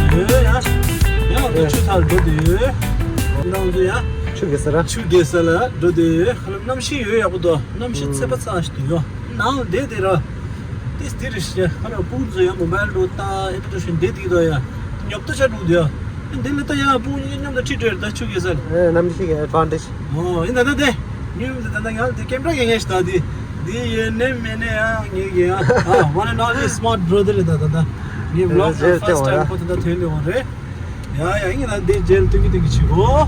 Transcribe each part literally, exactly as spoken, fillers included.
ཡོད་ཡ། ཡང་ང་ཚོ་ཆུ་ཐར་འགྲོ་དུས་ཡོད། ང་ཚོ་ཡ། ཆུ་རྒྱས་ས་ར། ཆུ་རྒྱས་ས་ལ་འགྲོ་དུས་ཡོད། ཁ་ལམ་གནམ་གཤིས་ཡོད་ཡག་པོ་འདུག་གནམ་གཤིས་ཚ་པ་ཚ་ཞིག་འདུག་ཡོད། ནང་བསྡད་དེ་ར། ཏིས་དེ་རེད་ཤག་ཁ་ལ་སྤུན་ཚོ་ཡང་མོ་བྷལ་འགྲོ་ད་ཨེ་པི་ཏོ་ཤིན་བསྡད་དེ་འདུག་ཡ། ཉོབ་ཏོ་ཆགས་འགྲོ་འདུག་ཡ། འདི་ལ་ད་ཡང་སྤུན་མཉམ་དུ་ཁྲིད་འགྲོ་ད་ཆུ་རྒྱས་ས་ལ། ཨེ་གནམ་གཤིས་ཀྱི་ཨེ་ཌི་ཝན་ཊེཇ། ཨོ་ཡིན་ད་ད་དེ། ཉིན་ད་ད་ང་དེ་ཀེམ་ར་གི་ངེས་ཤ་ད་དེ། དེ་ཡེ་ནེ་མེ་ནེ་ཡང་ངེས་གི་ཡང་། ཨ་one and only smart brother ད་ད་ད། ངའི་བི་ལོག་ད་ཕར་སི་ཊི་ཊེམ་ཁོ་ད་ད་ཐོན་ལེ་འོང་རེད། ཡ་ཡ་ཡིན་ན་དེ་རྗེས་ལ་སྟོན་གི་སྟོན་གི་བྱེད་གོ།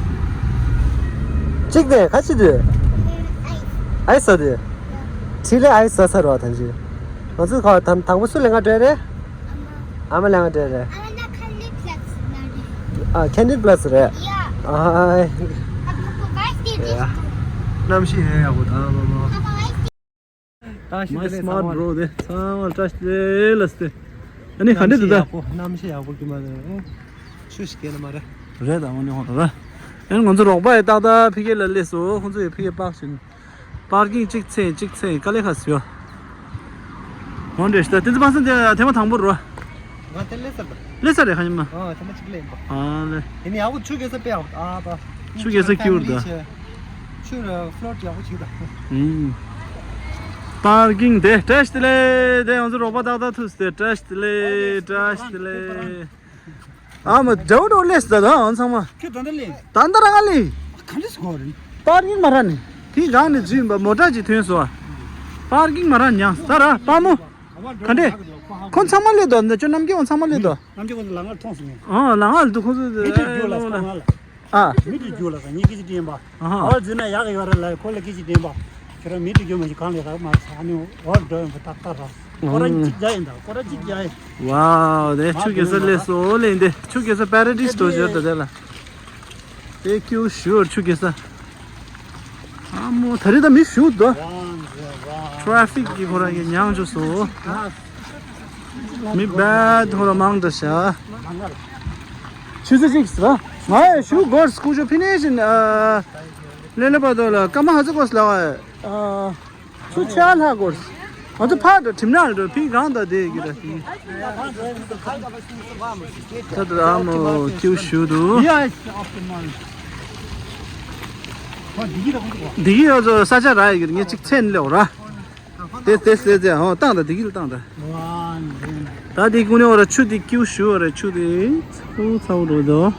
གཅིག་དེ་ཁ་ཆེ་དུས། ཨའི་ས་དེ། ཁྲི་ལེ་ཨའི་ས་ས་རོ་ཐང་ཆེ། ང་ཚོ་ཁ་དང་དང་པོ་སུ་ལེན་ག་འགྲོ་རེད། ཨ་མ་ལེན་ག་འགྲོ་རེད། ཨ་མ་ན་ཁན་ནི་པ་ལ་སི་ན་རེད། ཨ་ཁན་ནི་པ་ལ་སི་རེད། ཡ། ཨ་ཧའི། ཨ་ཁ་ཁོ་བའི་སི་ཏི་ཡ། གནམ་གཤིས་ཡང་ཡག་པོ་ད་ལོ་ལོ། ཨ་ཁ་བའི་སི་ཏི། ད་ཤི་མའི་སི་མཱར་ཊི་བྷོ་རོ་དེ་ཚང་མ་བཀྲ་ཤིས་བདེ་ལེགས་ཟེར། ཨ་ནི་ག་འདྲ་འདུག་ད། གནམ་གཤིས་ཡག་པོ་གི་མ་རེད། ཆུ་ཞིག་སྐྱེལ་ལ་མ་རེད། རེད་ད་འོ་ནི་ཧོ་ར། ཨ་ནི་ང་ཚོ་རོགས་པ་ཡི་ཏག་ཏག་ཕི་གེ་ལ་སླེབས་སོང་། ཁོང་ཚོ་ཡི་ཕི་གེ་པག་བཞིན། པར་ཀིང་གཅིག་ཚེ་གཅིག་ཚེ་དཀའ་ལས་ཁག་སོ། འོ་འདྲ་ཞིག་ད་དེ་ཚོ་པ་སངས་དེ་ཐེངས་མ་དང་པོ་རོ། ང་དེ་སླེབས་ཚར་ད། སླེབས་ཚར་རེད་ཁ་ཉིན་མ། ཨ་ཐེངས་མ་གཅིག་སླེབས་ཡིན་པ། ཨ་ལེ། དེ་ནི་ཡག་པོ་ཆུ་རྒྱས་ས་དཔེ་ཡག་པོ་ཨ་པ། ཆུ་རྒྱས་ས་ཀྱི་འུར་ད། ཆུ་ར་ཕ་ལོ་ཊི་ཡག་པོ་བྱེད་ད། ཨུམ། པར་ཀིང་དེ་བཀྲ་ཤིས་བདེ་ལེགས་དེ་ང་ཚོ་རོགས་པ་ཏག་ཏག་ཐུག་སྟེ་བཀྲ་ཤིས་བདེ་ལེགས་བཀྲ་ཤིས་བདེ་ལེགས། ཨ་མ་འདྲ་བོ་འདྲ་བོ་སླེབས་ད་ད་ཨང་ཚང་མ། ཁྱོད་ད་ལྟ་སླེབས། ད་ལྟ་རང་ང་སླེབས། ག་འདྲ་སོང་རེད། པར་ཀིང་མ་རག་ནི། དེའི་སྒང་ནས་འཛུལ་ཡིན་པ་མོ་ཊ་ཅིག་ཐོན་སོང་བ། པར་ཀིང་མ་རག་ཉག་ད་ར་དཔའ་མོ། ག་འདྲས། ཁོང་ཚང་མ་སླེབས་དོ་འདི་ཅོ་རྣམ་རྒྱལ་ཁོང་ཚང་མ་སླེབས་དོ། རྣམ་རྒྱལ་ཁོང་ཚོ་ལ་ང་ལ་མཐོང་སོང་ངས། ཨ་ལ་ང་ལ་འདུག་ཁོང་ཚོ་མི་དེ་རྒྱུ་ལ་སོང་ང་ལ། ཨ། མི་དེ་རྒྱུ་ལ་སོང་ངས་ཀི་ཅི་དྲན་པ། ཨ་ཧ། ཨོ་འཛིན་ན་ཡག་ཡོད་ར་ལ་ཁོ་ལ་ཀི་ཅི་དྲན་པ། ཁྱོད་རང་མི་དེ་རྒྱུ་མ་ཞིག་གང་ལས་ཁག་མ་ས་ཨ་ནི་ཨོ་འགྲོ་ཡོང་པ་ཏག་ཏག་ར། ཁོ་རང་གཅིག་རྒྱ་ཡིན་ད་ཁོ་རང་གཅིག་རྒྱ་ཡིན། ཝའོ་དེ་ཆུ་རྒྱས་ས་སླེབས་སོང་ལེ་འདི་ཆུ་རྒྱས་ས་པ་ར་ཌིས་འགྲོ་ཞོར་ད་དེ་ལ། དེ་ཀྱུ་ཞུ་ཆུ་རྒྱས་ས། ཨ་མོ་ད་རེས་ད་མི་ཞུ་དོ། ཊ་ཕིག་གི་ཁོ་རང་གི་མྱངས་བཅུག་སོང་། མི་བད་ཁོ་རང་མང་དྲགས་ཤག་ཆུ་ཚོད་གཅིག་ཟེར། ང་ཡ་ཞུ་གོར་སྐུ་ཞོ་ཕི་ནེ་ཤིན། ལེ་ལེ་པ་དོ་ལ་ཀ་མ་ཧ་ཚ་གོ་སི་ལ་བ། ཆུ་ཆ་ལྷག་གོ། ང་ཚོ་ཕར་དུ་ཁྲིམས་ནང་དུ་ཕིང་གང་དང་དེ་གི་ར། ད་དུ་ཨ་མོ་ཁྱིའུ་ཞུ་དུ། འདི་གི་ཡོད་ཚོ་ས་ཆ་ར་ཡི་གི་ངས་གཅིག་མཚན་ལེའོ་ར། དེ་དེ་སེ་ཟེ་ཧོ་བཏང་ད་འདི་གི་ལ་བཏང་ད། ད་འདི་ཀུན་ནས་འོ་ར་ཆུ་འདི་ཀྱུ་ཞུ་འོ་ར་ཆུ་འདི་ཚ་བོ་ཚ་བོ་འགྲོ་དོ།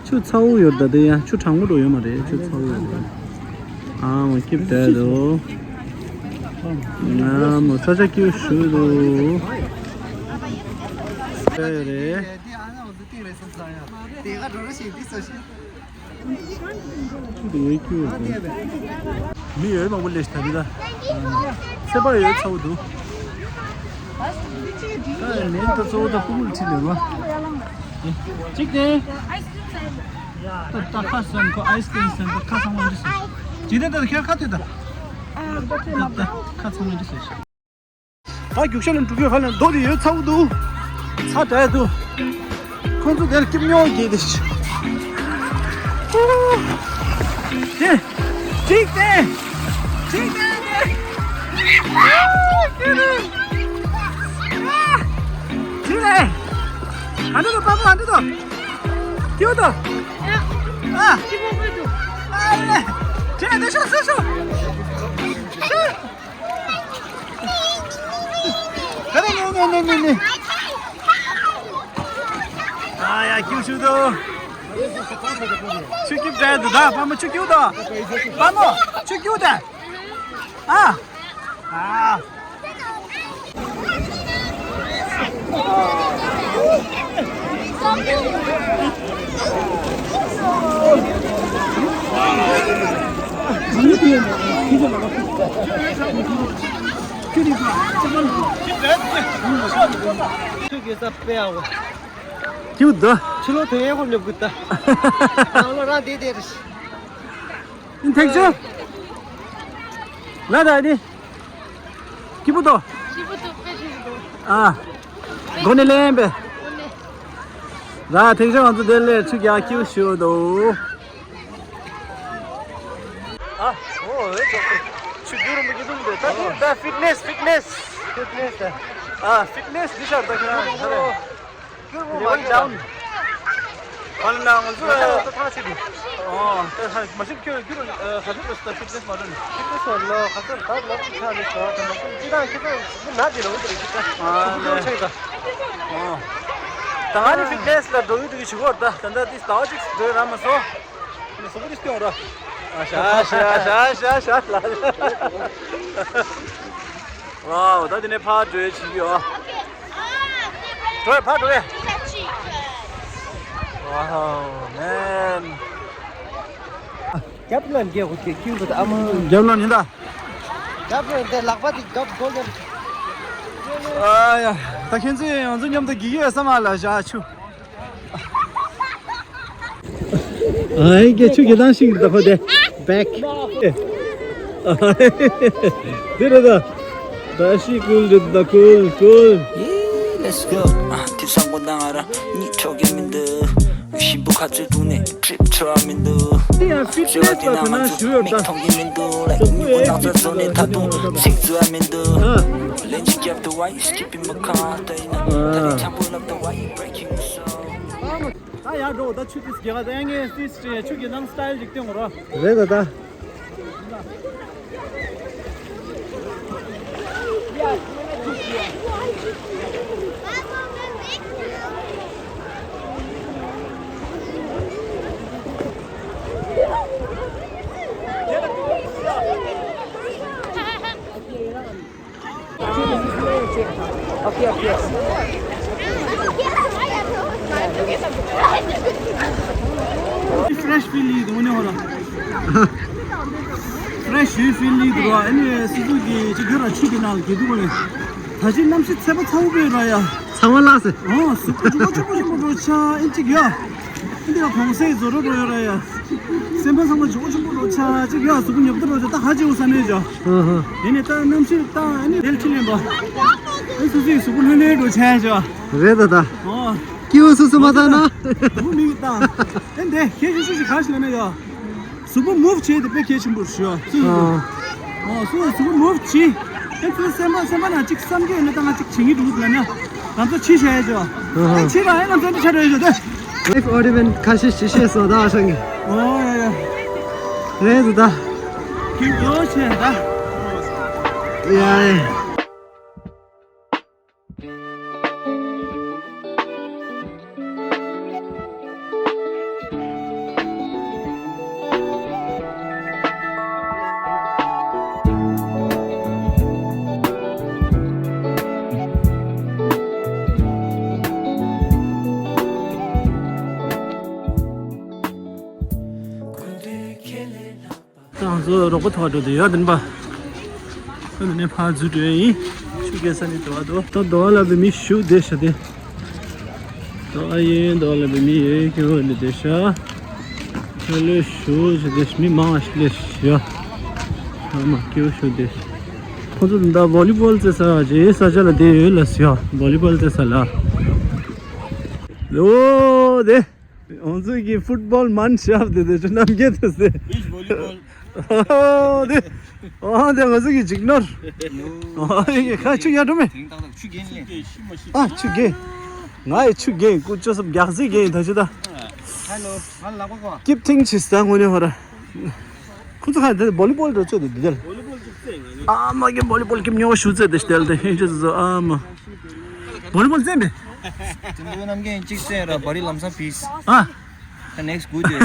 ཆུ་ཚ་བོ་ཡོད་ད་དེ་ཡང་ཆུ་གྲང་མོ་འགྲོ་ཡོད་མ་རེད། ཆུ་ཚ་བོ་ཡོད་ད། ཨ་མ་སྐྱིབས་བྲལ་དོ། ཨ་མ་ས་ཆ་ཀྱུ་ཞུ་དོ། རེད་རེད། དེ་ག་འགྲོ་ར་ཞིག་འདི་ས་ཞིག་མི་ཡོད་མང་པོ་ལས་ད་རི་ད། ཚེ་པ་ཡོད་ཚ་བོ་འདུག་ཨ་ནི་ད་གཙོ་བོ་ད་ཕུ་གུ་ལ་ཁྲིད་ལེ་རོ། གཅིག་དེ། ད་ད་ཁ་སོན་ཁོ་ཨའི་སི་ཀི་རིམ་སོན་ད་ཁ་ཚང་མ་འདི་སོན། ཇི་ལྟར་ད་ཁྱེད་ཁ་ཐོད་ད། ད་ཁ་ཚང་མ་འདི་སོན། ད་རྒྱུག་ཤར་ལ་འགྲོ་གི་ཧ་ལས་མདོ་དེ་ཡོད་ཚ་བོ་འདུག་ཚ་དྲག་འདུག་ཁོང་ཚོ་དེར་སྐྱིབས་ཉོ་གི་དེ་ཤི། དེ། གཅིག་དེ། གཅིག་དེ། གཅིག་དེ། ཨ་འདི་དོ་པ་པོ་ཨ་འདི་དོ། ཀྱུ་དོ། ཨ། ཨ་ལེ། དེ་དེ་ཤོ་ཤོ་ཤོ། ཤོ། ཨ་ནི་ནི་ནི་ནི་ནི། ཨ་ཡ་ཀྱུ་ཤུ་དོ། ཆུ་ཀྱུ་དེ་དོ་ད་པ་མོ་ཆུ་ཀྱུ་དོ། པ་མོ་ཆུ་ཀྱུ་དེ། ཨ། ཨ། ཁྱོད་ཀྱི་ས་དཔེ་ཨ་བ། ཁྱོད་དོ། ཕྱི་ལོགས་དོན་ཡག་པོ་ཉོབ་གི་ད། ནང་ལོགས་རང་བསྡད་བསྡད་རེད། ཨིན་ཐེག་ཆོ། ང་ད་ནི། སྐྱིད་པོ་དོ། སྐྱིད་པོ་དོ་དཔེ་སྐྱིད་པོ་དོ། ཨ། དཔེ་སྐྱིད་པོ་དོ། མགོ་ནས་ལེན་པས། མགོ་ནས། ར་ཐེག་ཆོ་ང་ཚོ་དེ་ལས་ཆུ་རྒྱག་སྐྱིད་པོ་ཞུ་དོ། ཨ། ཨོ་ཨེ་ཆོ་ཆུ་རྒྱུ་རུ་མི་རྒྱུ་དུམ་དེ་ད་ད་ཕིཊ་ནེས་ཕིཊ་ནེས། ཕིཊ་ནེས་ད། ཨ་ཕིཊ་ནེས་འདི་ཤར་ད་ཁྱེད་རང་ཧ་རེ། ལེ་ཝལ་ཌའུན། ཨ་ལ་ན་ང་ཚོ་ད་ཐང་ཆད་དུ། ཨོ། ད་ཧ་མ་ཤེས་ཁྱོད་རྒྱུ་རུ་ཁ་ཚུར་དུ་ད་ཕིཊ་ནེས་མ་རུ་ནི། ཕིཊ་ནེས་མ་ལོ་ཁ་ཚུར་ད་ལོ་ཅི་ཆ་ནི་ཤོ་ད་མ་ཤེས་ཅི་དང་ཁྱེད་ཚོ་ན་དེ་རུ་དེ་རུ་ཅི་ད། ཨ་ལེ། ཆེ་ད། ཨོ། ད་ང་ནི་ཕིཊ་ནེས་ལ་འགྲོ་ཡུལ་དུ་ཞུ་གོ་ད་ད་ད་དེ་ཟླ་བ་གཅིག་འགྲོ་ར་མ་སོང་། ནི་སུ་གུ་དེ་སྟོན་ར། ཨ་ཤ་ཤ་ཤ་ཤ་ཤ་ལ། ཝའོ། ད་དེ་ནས་ཕར་འགྲོ་ཡས་བྱེད་ཀྱི་ཡོད། འགྲོ་ཡས་ཕར་འགྲོ་ཡས། ཝའོ་མེན། རྒྱབ་ལ་འགྱེལ་དགོས་ཀྱི་ཁྱིམ་དུ་ཨ་མ། རྒྱབ་ལ་ཉིན་ད། རྒྱབ་ལ་འདི་ལག་པ་དེ་རྒྱབ་སྒོ་ལ། ཨ་ཡ། ད་ཁྱེད་ཚོས་ང་ཚོ་མཉམ་དུ་འགྱེལ་གྱི་ཡོད་ས་མ་ལ་བཞག་ཆུ། ཨ་ཡེ་ཆུ་གི་དང་ཤིང་ད་ཧོ་དེ་བེག་དེ་རེད་ད། ད་ཤི་ཀུལ་རེད་ད་ཀུལ་ཀུལ། Yeah, let's go. ཨ་དེ་སང་པོ་དང་ང་ར་གཉིད་ཁྲོ་གི་མི་འདུག་ཞིམ་པོ་ཁ་ཚོད་དུ་ནས་ཁྲིབ་ཁྲོ་མི་འདུག་དེ་ཡང་ཕིཊ་ནེས་ལ་ད་ན་ཞུ་ཡོད་ད། མིག་མཐོང་གི་མི་འདུག་ལ་སོ་སོ་ཉིན་གུང་ནང་ཚ་བཟོ་ནས་ད་དུང་ཚིག་རྩུབ་མི་འདུག་ཨ། ལན་ཅིག་རྒྱབ་ཏུ་why you skipping my car ད་ཡིན་ན་ད་རེས་འཆམ་པོ་ལབ་ཏུ་why you breaking the song ད་ཡར་འགྲོ་ད་ཆུ་ཏིས་རྒྱ་གར་ད་ངས་ཏིས་ཆུ་གི་ནང་སི་ཊལ་ཅིག་སྟོན་རོགས། རེད་ད་ད། Fresh feel ཡིན་འདུག་ནི་ཧོ་ལ། Fresh ཡོད་feel ཡིན་འདུག་ཨ་ནི་སི་ཛུ་གི་ཅིག་ཡོད་ར་ཆུ་གི་ནང་གི་འདུག་ནི། ད་ཅི་གནམ་གཤིས་ཚ་པོ་ཚ་པོ་པོ་ར་ཡ། ཚ་བ་ལགས་སེ། ཨོ་སུ་ཀུ་ཇུ་ཀོ་ཆུ་པོ་ཆུ་པོ་ཆ་ཨིན་ཅིག་ཡ། ཨིན་དེ་ལ་གོང་སེ་བཟོ་རོ་རོ་ཡོད་ར་ཡ། སེམས་པ་ཚང་མ་ཇོ་ཆུང་པོ་རོ་ཆ་ཅིག་ཡ་སུ་ཀུ་ཉོབ་ཏུ་རོ་ཆ་ད་ཧ་ཅི་འུ་ས་ནས་ཇོ། ཨ་ཧ། ཡིན་ནས་ད་གནམ་གཤིས་ད་ཨ་ནི་རེལ་ཁྲི་ལེན་པ། ཨེ་སུ་སི་སུ་ཀུ་ལྷོད་ལྷོད་རོ་ཆ་ཇོ། རེད་ད་ད། ཨོ། ཀྱི་འུ་སུ་སུ་མ་ད་ན། བུ་མིང་ད། ཨེ་འདེ་ཁྱེད་ཤུ་ཤུ་ཞིག་ག་ཞིག་ལ་ན་ཡ། གཟུགས་པོ་མུབ་བྱས་ཏེ་དཔེ་གལ་ཆེན་པོ་ཞུ། ཨ། ཨོ་སུ་གཟུགས་པོ་མུབ་བྱས། ཨེ་ཚོའི་སེམས་པ་སེམས་པ་ན་ཅིག་བསམ་གྱི་ཡོད་ན་ད་ང་ཅིག་བྱེད་ཀྱི་འདུག་ལབ་ན། ང་ཚོ་ཕྱི་བྱ་ཡ་ཅོ། ཨེ་ཕྱི་ར་ཨེ་ང་ཚོ་འདི་ཆ་རེ་ཡོད་དེ། If audience ཁ་ཤས་ཤི་ཤེས་སོ་ད་ཨ་ཤང་གི། ཨོ་ཡ་ཡ། རེད་འདུག་ད། ཁྱིམ་ཡོ་ཆེ་ད། ཡ་ཡ། ང་ཚོ་རོགས་པ་ཐོག་འགྲོ་དུས་ཡོད་དེ་ནི་པ། ཁོ་ནི་ནས་ཕར་འཛུལ་འགྲོ་ཡིན། ཆུ་རྐྱལ་ས་ནས་འགྲོ་བ་འདུག་ད་དོ་བ་ལ་བའི་མི་ཞུ་བསྡད་ཤག་དེ། དོ་བ་ཡིན་དོ་བ་ལ་བའི་མི་ཡོད་ཁྱོད་འོད་ནས་བསྡད་ཤག་ཁྱོད་ལོས་ཞུ་ཞུ་བསྡད་མི་མང་ང་ཞིག་ལས་ཞུ། ཨ་མ་སྐྱོ་ཞུ་བསྡད། ཁོ་ཚོ་ད་བོ་ལི་བོལ་རྩེ་ས་ཇེ་ས་ཆ་ལ་བསྡད་ཡོད་ལ་ཞུ། བོ་ལི་བོལ་རྩེ་ས་ལ། ཨོ་དེ། ང་ཚོ་གི་ཕུཊ་བོལ་མན་ཤབ་དེ་དེ་ཆུ་རྣམ་རྒྱལ་དུ་ཟེར། Beach volleyball. ཨོ་དེ། ཨོ་དེ་ང་ཚོ་གི་འཇིགས་ནོར། ཨོ་ཡེ་ཁ་ཆུ་ཡ་འགྲོ་མེད། དེང་ཏག་ཏག་ཆུ་རྒྱན་ལས། ཨ་ཆུ་རྒྱན། ང་ཡི་ཆུ་རྒྱན་ཀུ་ཅོ་སབ་རྒྱག་ཟིག་རྒྱན་ཡིན་ད་ཆུ་ད། Hello. ང་ལག་པ་གོ། ཀིབ་ཐིང་ཆིས་ད་ངོ་ནས་ཧོ་ར། ཁོ་ཚོ་ཁ་དེ་བོ་ལི་བོལ་འགྲོ་ཚོད་དེ་འདི་དེར། བོ་ལི་བོལ་ཅིག་རྩེ་ང་ནི། ཨ་མ་གི་བོ་ལི་བོལ་ཀིབ་ཉོ་ཤུ་ཚོད་དེ་སྟེལ་དེ་ཧེ་ཅི་ཟོ་ཨ་མ། བོ་ལི་བོལ་རྩེ་མེད། དེ་འདྲ་རྣམ་རྒྱལ་གཅིག་རྩེ་ར་བ་རི་ལམ་སང་ཕིས། ཨ། ད་next good day.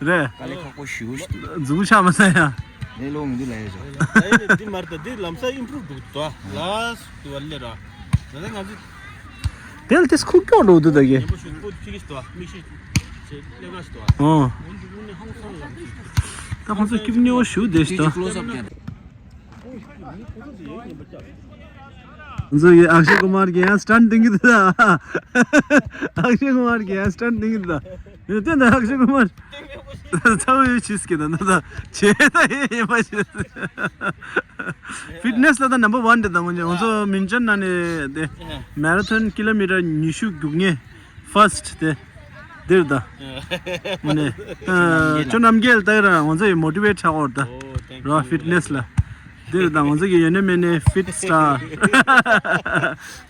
རེད། དཀའ་ལས་ཁག་པོ་ཞུ་ཞུ། འཛུགས་ཆ་མ་ས་ཡ། ལས་ལོ་མི་འདུག་ལ་ཡ་ཞོ། ད་ཡིན་ནི་འདི་མར་ད་འདི་ལམ་སང་ཨིམ་པུ་རུབ་འདུག་ཏོ། ལཱས་ཏུ་བ་ལེ་ར། ད་ལྟ་ང་ཚོ། དེལ་དེ་སྐུ་ཀྱོག་འགྲོ་འདུག་ད་གི། ཉན་པོ་ཞུ་སྐུ་ཅི་གི་ཞུ་དོ་མིག་ཤེས་ཅེ་ལེ་ག་ཞུ་དོ། ཨོ། འོན་ཏེ་འོན་ནི་ཧང་སང་ཡང་ཅི། ད་ཁོང་ཚོ་སྐྱིབས་ཉོ་ཞུ་བསྡད་ཤི་ད། Close up ཀྱང་། ང་ཚོ་ཡི་ཨག་ཤེ་ཀུ་མར་གི་ཡང་སི་ཊན་ཊི་འདིང་གི་འདུག་ད། ཨག་ཤེ་ཀུ་མར་གི་ཡང་སི་ཊན་ཊི་འདིང་གི་འདུག་ད། ཡིན་ན་བསྟན་ད་ཨག་ཤེ་ཀུ་མར། ཚ་བོ་ཡོད་ཆིས་ཀྱི་ད་ན་ད་ཆེ་ད་ཡེ་ཡེ་མ་ཤེས། ཕིཊ་ནེས་ལ་ད་number one དེ་ད་ངོ་ཉེ་ང་ཚོ་མིང་ཅན་ན་ནས་དེ་མེ་ར་ཐོན་ཀི་ལོ་མི་ཊར་ཉི་ཤུ་རྒྱུག་ངེས་ཕར་སི་ཊི་དེ་འདིར་ད་ངོ་ནེ་ཅོ་རྣམ་རྒྱལ་ལྟ་ཡི་ར་ང་ཚོ་ཡི་མོ་ཊི་ཝེཊ་ཆགས་འོར་ད་ར་ཕིཊ་ནེས་ལ། འདིར་དང་ང་ཚོ་གི་ཡོད་ནི་མེད་ནི་ཕིཊ་སི་ཊར།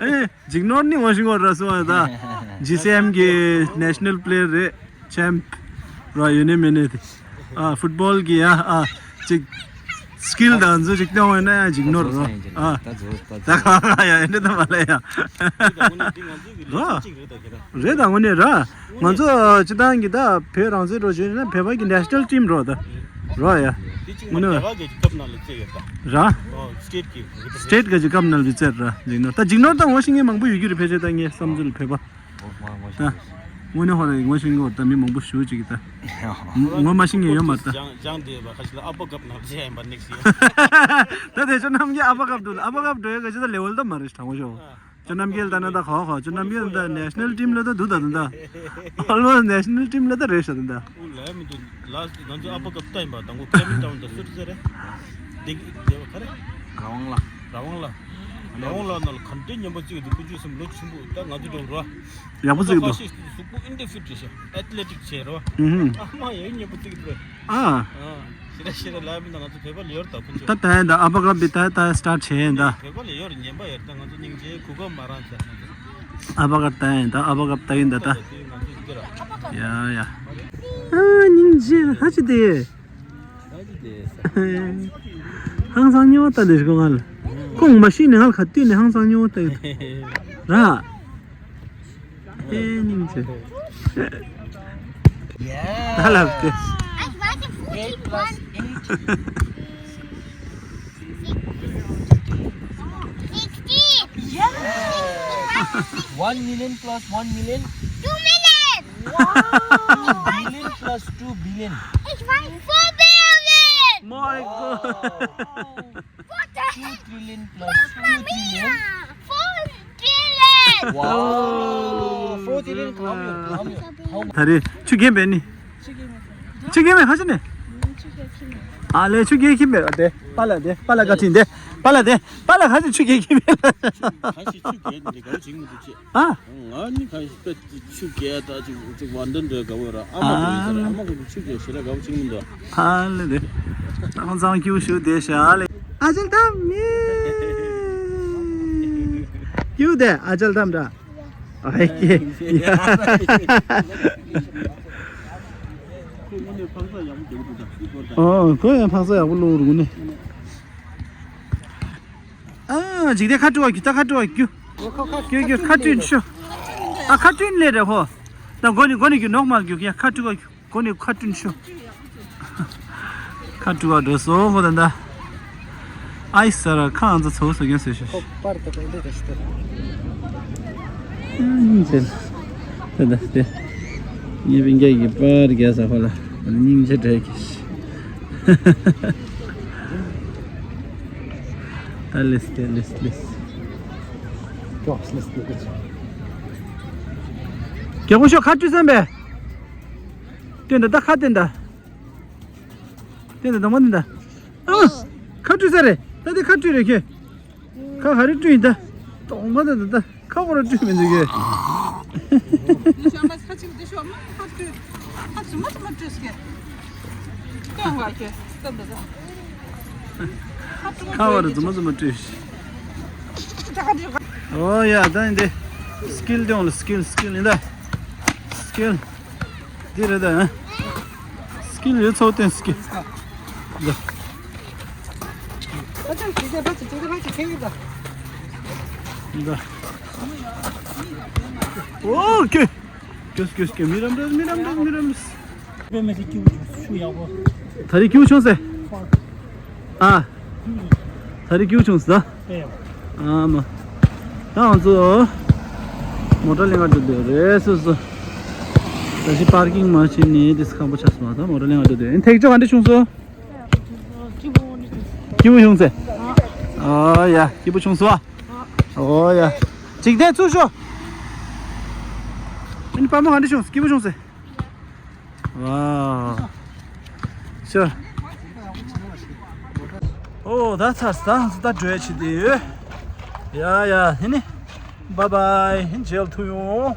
ཨེ། འཇིགས་ནོར་ནི་ངོ་ཤེས་ངོ་ར་སོང་བ་ད། ཇི་སི་ཨེམ་གི་ནེ་ཤ་ནལ་པི་ལེ་ཡར་རེད། ཆེམ་པི་ར་ཡོད་ནི་མེད་ནི་དེ། ཨ། ཕུཊ་བོལ་གི་ཡ། ཨ། ཅིག་སི་ཀིལ་དང་ཚོ་ཅིག་སྟོན་བ་ན་ཡ་འཇིགས་ནོར་ར། ཨ། ད་ག་ཡ་ཡ་འདི་ད་མ་ལ་ཡ། ར། རེད་ད་དངོས་གནས་ར། ང་ཚོ་སྤྱི་བཏང་གི་ད་བོད་རང་བཙན་འགྲོ་བྱས་ན་བོད་པ་གི་ནེ་ཤ་ནལ་ཊིམ་རོ་ད། རོ་ཡ། དེ་གཅིག་དངོས་གནས་རྒྱ་གར་གྱི་ཀབ་ནང་ལ་རྩེ་ཡོད་ད། ར། ཨོ། སི་ཊེཊ་གི། སི་ཊེཊ་ག་གི་ཀབ་ནང་ལ་རྩེ་ར་འཇིགས་ནོར་ད། འཇིགས་ནོར་ད་ངོ་ཤེས་མཁན་མང་པོ་ཡོད་རྒྱུ་རེད། ཕལ་ཆེར་ད་ངའི་བསམ་ཚུལ་བོད་པ། ད་དངོས་གནས་ཧོ་ར་ངོ་ཤེས་མཁན་ད་མི་མང་པོ་ཞེ་པོ་ཅིག་གི་ད། ངོ་མ་ཤེས་མཁན་ཡོད་མ་རེད་ད། ལྗང་ལྗང་དེ་བ་ཁ་ཤས་ལ་ཨ་པ་ཀབ་ནང་རྩེ་ཡིན་པ་ནེག་སི་ཡར། ད་དེ་ཚོ་རྣམས་ཀྱི་ཨ་པ་ཀབ་འདུག་ཨ་པ་ཀབ་འགྲོ་ཡ་ག་ཅི་ད་ལེ་ཝལ་ད་མ་རེད་དྲང་པོ་ཤོད། ཨ། ཅོ་ནམ་རྒྱལ་ལྟ་ན་ད་ག་བ་ག་ཅོ་ནམ་རྒྱལ་ད་ནེ་ཤ་ནལ་ཊིམ་ལ་ད་འདུག་ད་ད་ད། ཨོལ་མོ་སི་ཊི་ནེ་ཤ་ནལ་ཊིམ་ལ་ད་རེད་ཤག་ད་ད། ཨུ་ལ་མི་འདུག་ལ་ང་ཚོ་ཨ་པ་ཀབ་ལྟ་ཡིན་པ་དང་པོ་ཀེ་མི་ཊའུན་དང་སུ་རི་ཟེར་རེད། དེ་དེ་བ་ག་རེ། ར་ཝང་ལ། ར་ཝང་ལ། ར་ཝང་ལ་ནང་ལ་ག་འདྲའི་ཉན་པ་བརྩི་གི་འདུག་ཀུན་སྤྱོད་སེམས་ལོ་ཆུང་པོ་ད་ང་ཚོ་འདྲ་བོ་ར། ཡག་པོ་བརྩི་གི་འདུག་ཁ་ཤས་གཟུགས་པོ་ཨིན་དེ་ཕིཊ་རེད་ཤག་ཨེཐ་ལེ་ཊིག་བྱས་ར། ཨུ་ཧུམ། ཨ་མ་ཡ་ཉན་པ་བརྩི་གི་འདུག་ཨ། ཨ། ཞེ་དྲག་ཞེ་དྲག་ལབ་མི་འདུག་ང་ཚོ་བོད་པ་ལ་ཡོད་རེད་ད་ཁོ་ཚོ། ད་ད་ཡིན་ད་ཨ་པ་ཀབ་བི་ད་ད་སི་ཊར་ཊི་བྱས་ཡིན་ད། བོད་པ་ལ་ཡོད་རེད། ཉན་པ་ཡོད་རེད་ད། ང་ཚོ་སྙིང་རྗེ་གུ་ག་མ་རང་ཚ་ང་ཚོ། ཨ་པ་ཀབ་ད་ཡིན་ད་ཨ་པ་ཀབ་ད་ཡིན་ད་ད། ང་ཚོ་འདི་ར། ཡ་ཡ། ཨ་སྙིང་རྗེ་ཧ་ཅི་དེ། ཧང་སང་སྨྱོ་བ་ལྟ་ལེ་ཞིག་ང་ལ། ཁོང་མ་ཤི་ནས་ང་ལ་ཁ་བཏུད་ནས་ཧང་སང་སྨྱོ་བ་ལྟ་ཡོད་ར། ཨེ་སྙིང་རྗེ། ད་ལབ་སྟེ། Eight plus eight. Sixteen. Yeah. One million plus one million. Two million. Wow. Billion plus two billion. It's one four billion. My God. What the heck? Two trillion plus two trillion. Four trillion. Wow. Four trillion. ད་རེས་ཆུ་རྒྱན་པས་ནི། ཆུ་རྒྱན་མེད་ཁ་ཆུ་ནས། ཨ་ལས་ཆུ་རྒྱན་ཁྱིམ་པས་དེ་པ་ལ་དེ་པ་ལ་བཀའ་དྲིན་དེ་པ་ལ་དེ་པ་ལ་ཁ་ཆུ་ཆུ་རྒྱན་ཁྱིམ་པས། ཁ་ཤས་ཆུ་རྒྱན་དེ་ག་བ་བྱིང་མི་འདུག་ཅེས། ཨ། ང་ནི་ཁ་ཤས་པད་ཆུ་རྒྱལ་ད་ཅིག་ཅིག་བར་འདོན་འདྲ་དགའ་བོ་ར་ཨ་མ་དེ་ཡིན་ཟེར། ཨ་མ་ཁོ་ཚོ་ཆུ་རྒྱལ་ཞེ་དྲག་དགའ་བོ་བྱིང་མི་འདུག་ཨ་ལེ་དེ། ཨང་ཚང་ཀྱུ་ཤུ་དེ་ཤ་ཨ་ལེ། ཨ་ཅལ་ཐམ་མི། ཀྱུ་དེ་ཨ་ཅལ་ཐམ་ར། ཨ་ཧེ་ཀེ། ཨོ་ཁོ་ཡང་འཕག་ས་ཡག་པོ་ལོ་རུ་ནི། ཨ་འཇིག་རྟེན་ཁ་བྲི་བ་རྒྱུ་ད་ཁ་བྲི་བ་རྒྱུ། རྒྱུ་རྒྱུ་ཁ་བྲི་ཤོ། ཨ་ཁ་བྲི་ལེ་རེ་ཧོ། ད་མགོ་ནི་མགོ་ནི་རྒྱུ་ནོག་མ་རྒྱུ་ཡ་ཁ་བྲི་བ་རྒྱུ། མགོ་ནི་ཁ་བྲི་ཤོ། ཁ་བྲི་བ་འགྲོ་སོ་ཧོ་ད་ད། ཨའི་ས་ར་ཁ་ཨང་ཚ་ཚ་བོ་ཟ་གྱོན་ཟེར་ཤོ། ཁོ་པར་ད་པ་འདི་རེ་ཤི་ད། ཨ་ནི་ཟེར། ད་ད་དེ། ངའི་བིང་རྒྱ་ཡི་པར་རྒྱ་ས་ཧོ་ལ། སྙིང་རྗེ་དྲན་གྱི་ཤི། ད་ལེས་ཏེ་ལེས་ལེས། ཀོས་ལེས་ཏེ་ལེས། རྒྱལ་པོ་ཤོག་ཁ་བྲིས་སམ་པས། སྟོན་ད་ད་ཁ་སྟོན་ད། སྟོན་ད་ད་མ་སྟོན་ད། ཨ། ཁ་བྲིས་ས་རེད། ད་དེ་ཁ་བྲིས་རེད་ཁྱེད། ཁ་ག་རེ་བྲིས་ཡིན་ད། གཏོང་མ་ད་ད་ད། ཁ་ཁོ་ར་བྲིས་མི་འདུག་གས། འདི་ཤོག་མ་ཁ་ཅིག་འདི་ཤོག་མ་ཁ་བྲིས། ཁ་རྫུན་མ་རྫུན་མ་བྲིས་ཀྱི། སྟོན་བ་ཀྱི་སྟོན་པ་ད། ཁ་བ་ར་རྫུན་མ་རྫུན་མ་བྲིས། ཨོ་ཡ་ད་ཡིན་ཏེ། སི་ཀིལ་དེ་འོང་ལ་སི་ཀིལ་སི་ཀིལ་ཡིན་ད། སི་ཀིལ། འདི་རེད་ད། སི་ཀིལ་ཡོད་ཚོགས་བསྟན་སི་ཀིལ། འདི། འདི། ཨོ་ཀེ། ཀེ་ཀེ་ཀེ་མི་རམ་རེད་མི་རམ་རེད་མི་རམ་རེད། དཔེ་མི་སྲིད་སྐྱིད་པོ་བྱུང་ཤུ་ཡག་པོ། ད་རེས་སྐྱིད་པོ་བྱུང་ཟེར། ཨ། ད་རེས་སྐྱིད་པོ་བྱུང་ཟེར་ད། ཨ་མ། ད་ང་ཚོ་མོ་ཊ་ལེན་ག་འགྲོ་འདོད་རེད་སོ་སོ། ད་ཅི་པར་ཀིང་མ་བྱས་ནས་དེ་ཁག་པོ་ཆགས་སོང་། ད་མོ་ཊ་ལེན་ག་འགྲོ་འདོད་ཡིན། ཐེག་ཆོ་ག་འདྲ་བྱུང་སོང་། སྐྱིད་པོ་བྱུང་ཟེར། ཨོ་ཡ་སྐྱིད་པོ་བྱུང་སོང་། ཨོ་ཡ། ཅིག་དེ་ཚུར་ཤོག་ཨ་ནི་པར་མོ་ག་འདྲ་བྱུང་། སྐྱིད་པོ་བྱུང་ཟེར། ཝའོ། ཤོ། ཨོ་ད་ཚར་ས་ད་འགྲོ་ཡ་ཆེ་དེ་ཡོད། ཡ་ཡ་ཧེ་ནི། བཱའི་བཱའི་ཧེ་མཇལ་ཐུབ་ཡོང་།